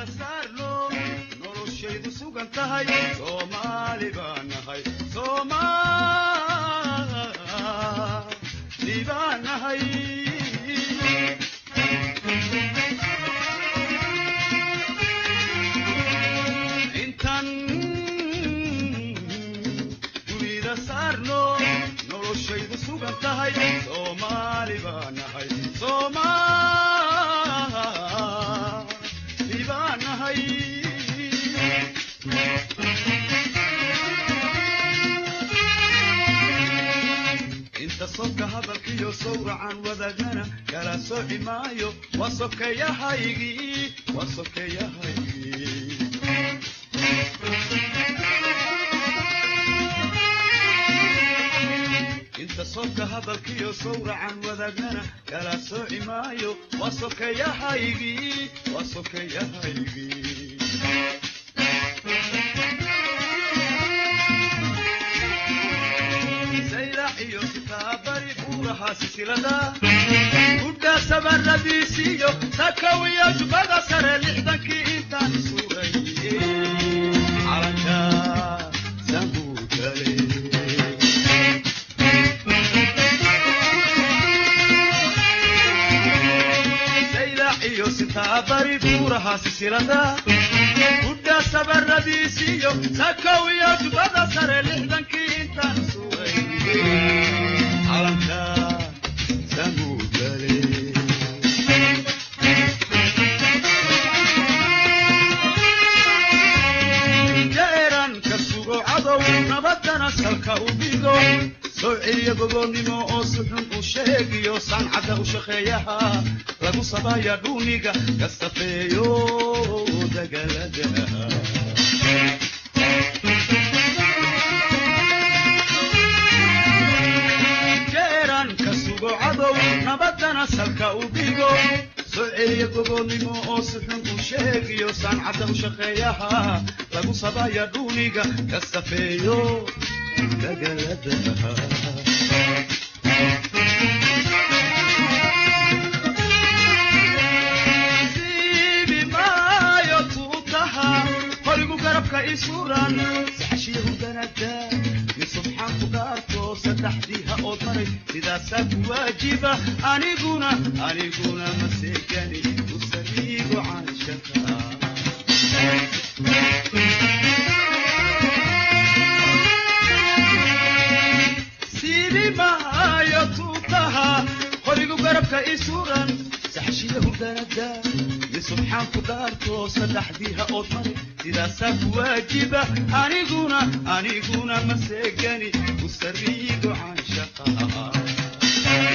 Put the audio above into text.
Dunida saarno noloshaydu sugan tahay, Soomaali baan nahay, Soomaali baan nahay. Intan dunida saarno noloshaydu sugan tahay, Soomaali baan nahay, Soomaali baan nahay. Inta sobka hadalkiyo sawracan wadaagnana kala sooci maayo, waa sokeeyahaygii, waa sokeeyahaygii. Inta sobka hadalkiyo sawracan wadaagnana kala sooci maayo, waa sokeeyahaygii, waa sokeeyahaygii. Saylac iyo sitaabari buuraha silsilada gudhaa sabaradiisiyo sakawiyo jubbada sare, 60kii intaan suray calanka sambuukale. Saylac iyo sitaabari buuraha silsilada gudhaa sabaradiisiyo sakawiyo jubbada sare, 60kii intaan suray calanka sambuukale. Jeeran ka sugo cadow nabadana salka u dhigo, soo celiya gogoonnimo oo si xun u sheegiyo sancadda u shaqeeyaha lagu sabaya dhuuniga ka safeeyo dagalada. Jeeran ka sugo cadow nabadana salka u dhigo, soo celiya gogoonnimo oo si xun u sheegiyo sancadda u shaqeeyaha lagu sabaya dhuuniga ka safeeyo dagalada. Siibi maayo tuutaha qorigu garabka isuran, saxashiya hurdanada min subxaan ku dhaarto, saddexdii ha ood maray sidaasaa ku waajiba, aniguna maseegani usariigo canshaqa. Siibi maayo tuutaha qorigu garabka isuran, saxshiya hurdanada min subxaan ku dhaarto, saddexdii ha ood maray sidaasaa ku waajiba, aniguna maseegani usariigo canshaqa.